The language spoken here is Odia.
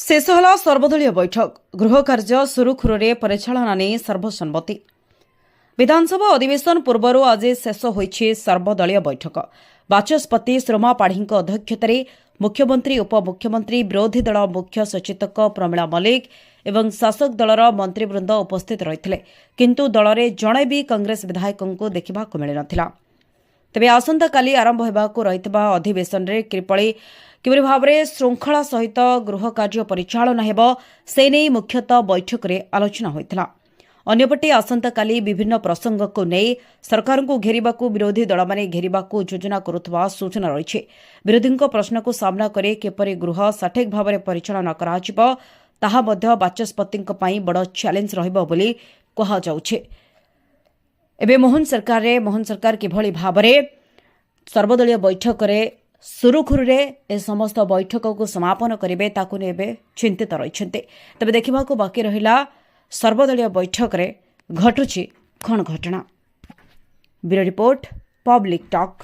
ଶେଷ ହେଲା ସର୍ବଦଳୀୟ ବୈଠକ। ଗୃହ କାର୍ଯ୍ୟ ସୁରୁଖୁରୁରେ ପରିଚାଳନା ନେଇ ସର୍ବସମ୍ମତି। ବିଧାନସଭା ଅଧିବେଶନ ପୂର୍ବରୁ ଆଜି ଶେଷ ହୋଇଛି ସର୍ବଦଳୀୟ ବୈଠକ। ବାଚସ୍ପତି ସୁରମା ପାଢ଼ୀଙ୍କ ଅଧ୍ୟକ୍ଷତାରେ ମୁଖ୍ୟମନ୍ତ୍ରୀ, ଉପମୁଖ୍ୟମନ୍ତ୍ରୀ, ବିରୋଧୀ ଦଳ ମୁଖ୍ୟ ସଚେତକ ପ୍ରମିଳା ମଲ୍ଲିକ ଏବଂ ଶାସକ ଦଳର ମନ୍ତ୍ରୀବୃନ୍ଦ ଉପସ୍ଥିତ ରହିଥିଲେ। କିନ୍ତୁ ଦଳରେ ଜଣେ ବି କଂଗ୍ରେସ ବିଧାୟକଙ୍କୁ ଦେଖିବାକୁ ମିଳିନଥିଲା। ତେବେ ଆସନ୍ତାକାଲି ଆରମ୍ଭ ହେବାକୁ ରହିଥିବା ଅଧିବେଶନରେ କିପରି ଭାବରେ ଶୃଙ୍ଖଳା ସହିତ ଗୃହ କାର୍ଯ୍ୟ ପରିଚାଳନା ହେବ, ସେ ନେଇ ମୁଖ୍ୟତଃ ବୈଠକରେ ଆଲୋଚନା ହୋଇଥିଲା। ଅନ୍ୟପଟେ ଆସନ୍ତାକାଲି ବିଭିନ୍ନ ପ୍ରସଙ୍ଗକୁ ନେଇ ସରକାରଙ୍କୁ ଘେରିବାକୁ ବିରୋଧୀ ଦଳମାନେ ଘେରିବାକୁ ଯୋଜନା କରୁଥିବା ସୂଚନା ରହିଛି। ବିରୋଧୀଙ୍କ ପ୍ରଶ୍ନକୁ ସାମ୍ନା କରି କିପରି ଗୃହ ସଠିକ୍ ଭାବରେ ପରିଚାଳନା କରାଯିବ, ତାହା ମଧ୍ୟ ବାଚସ୍ପତିଙ୍କ ପାଇଁ ବଡ଼ ଚ୍ୟାଲେଞ୍ଜ ରହିବ ବୋଲି କୁହାଯାଉଛି। ଏବେ ମୋହନ ସରକାର କିଭଳି ଭାବରେ ସର୍ବଦଳୀୟ ବୈଠକରେ ସୁରୁଖୁରୁରେ ଏ ସମସ୍ତ ବୈଠକକୁ ସମାପନ କରିବେ, ତାକୁ ନେଇ ଏବେ ଚିନ୍ତିତ ରହିଛନ୍ତି। ତେବେ ଦେଖିବାକୁ ବାକି ରହିଲା ସର୍ବଦଳୀୟ ବୈଠକରେ ଘଟୁଛି କ'ଣ ଘଟଣା। Bureau report, public talk.